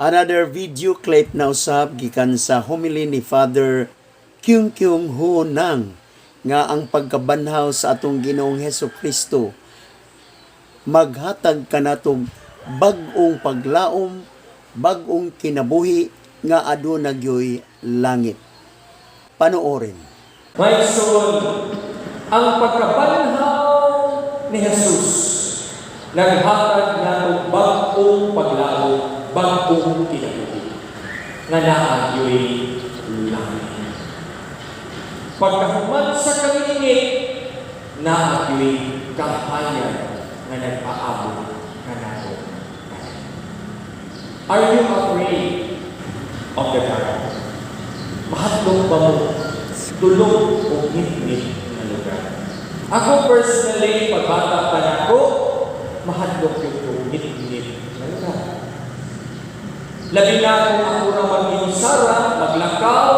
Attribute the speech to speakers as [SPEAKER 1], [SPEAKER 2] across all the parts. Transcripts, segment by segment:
[SPEAKER 1] Another video clip na usab gikan sa homily ni Father Kyung Kyung Ho Nang nga ang pagkabanhaw sa atong Ginoong Heso Kristo maghatag kanatong bag-ong paglaom, bag-ong kinabuhi nga aduna gyoy langit. Panoorin.
[SPEAKER 2] Mga igsoon, ang pagkabanhaw ni Jesus naghatag nato bag-ong paglaom, bag-ong kinabuhi nga naa gyoy langit. Pagkahuman sa kalingit, naa gyoy kahayag nga nagpaabot kanato. Are you afraid of the dark? Mahadlok ba mo dulong o ngitngit nga lugar? Ako personally, pagbata pa nako, mahadlok gyud ko ngitngit nga lugar. Labi na kung ako ra mag-inusara, maglakaw,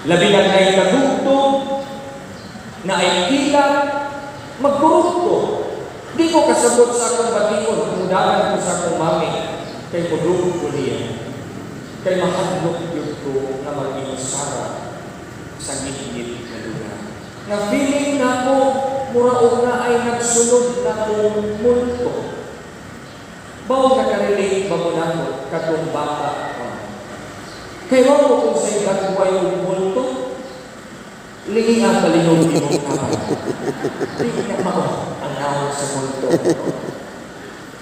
[SPEAKER 2] labi na kay kadugtog, naay kilat, magkurog ko. Di ko kasabot sa akong bation, mudagan ko sa akong mami, kay mudugog ko niya. Kay mahadlok gyud ko nga mag-inusara sa ngitngit nga lugar. Nga feeling nako mura og naay nagsunod nakong multo. Bawo nakarelate ba mo nako katong bata pa? Kay wa mo kung say dagway og multo, lingi ang kalinog imong kamay. Di na mao ang nawong sa multo.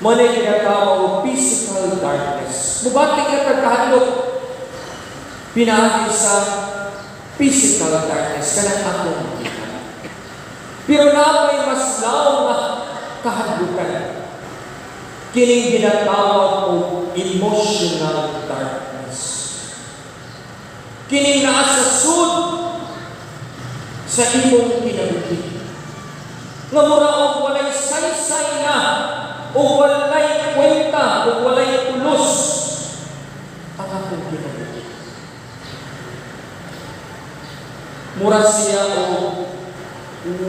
[SPEAKER 2] Mao na ginatawag og physical darkness. Mubati ka kagkahadlok pinaagi sa physical darkness kanang akong makita. Pero naa mas lawom nga kahadlukan. Kining ginatawag og emotional darkness. Kining naa sa sud sa imong kinabuhi. Nga mura og walay saysay na o walay kwenta o walay pulos ang akong kinabuhi. Mura siya og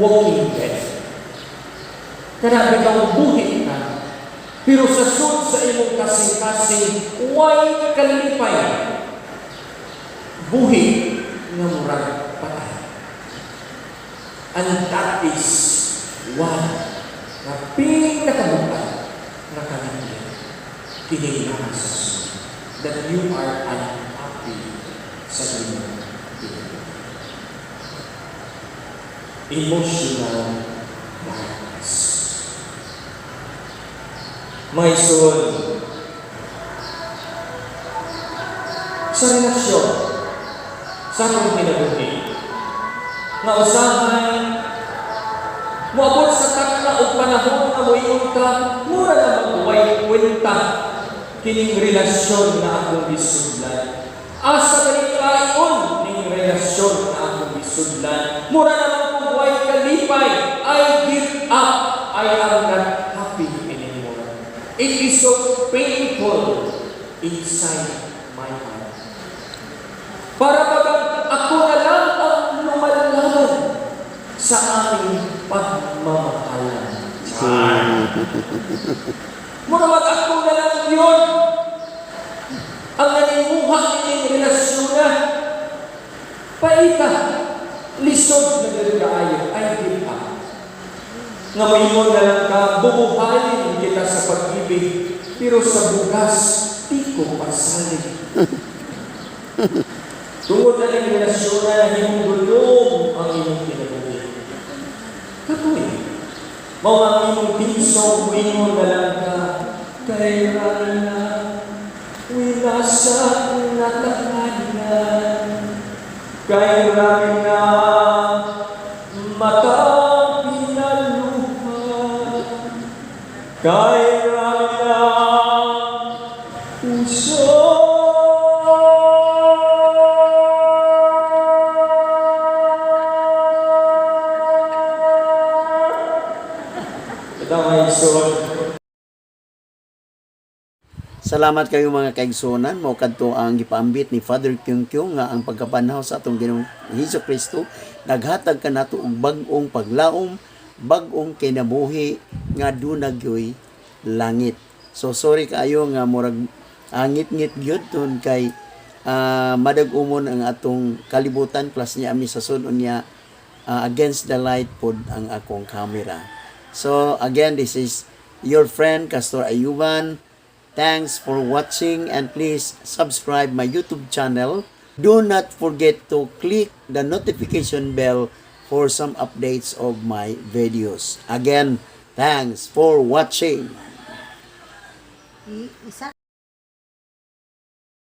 [SPEAKER 2] walking dead. Kana bitaw buhi ka, pero sa sud sa imong kasing-kasing, way kalipay. Buhi nga murag patay. And that is one nga pinakabugat nga kalipay. Kini naa sa sud. That you are unhappy sa imong kinabuhi. Emotional darkness. Mga igsoon, sa relasyon, sa atong kinabuhi, nga usahay, moabot sa takna og panahon nga moingon ka, mura na magway kwenta kining relasyon nga akong gisudlan. Asa gani kayon ning relasyon nga akong gisudlan? Mura naman kung way kalipay, I give up, I am not happy anymore. It is so painful inside my heart. Para bagang ako na lang ang lumalaban sa aming pagmamahalan. Mura mag ako na lang yun ang naninguha ining relasyon na. Paita, lisod na gud kaayo, I give up. Nga moingon na lang ka, bubuhayin kita sa pag-ibig, pero sa bugas, di ko pasalig. Tungod na ning relasyon na nahimong dulong ang imong kinabuhi. Kapoy. Mao ang imong tingso, moingon na lang ka, kay na winasak na tahanan, kay rami na matang pinaluha, kay rami na puso. Ito mga igsoon.
[SPEAKER 1] Salamat kayo, mga kaigsunan. Mao kadto ang gipaambit ni Father Kyung Kyung nga ang pagkabanhaw sa atong Ginoong Hesus Kristo naghatag kanato og bag-ong paglaom, bag-ong kinabuhi nga duna gyoy langit. So sorry kaayo nga murag Ngit-ngit gyud tun kay madag-umon ang atong kalibutan, plus niya ami sa sud unya against the light pod ang akong camera. So again, this is your friend Castor Ayuban. Thanks for watching and please subscribe my YouTube channel. Do not forget to click the notification bell for some updates of my videos. Again, thanks for watching.
[SPEAKER 3] Isa.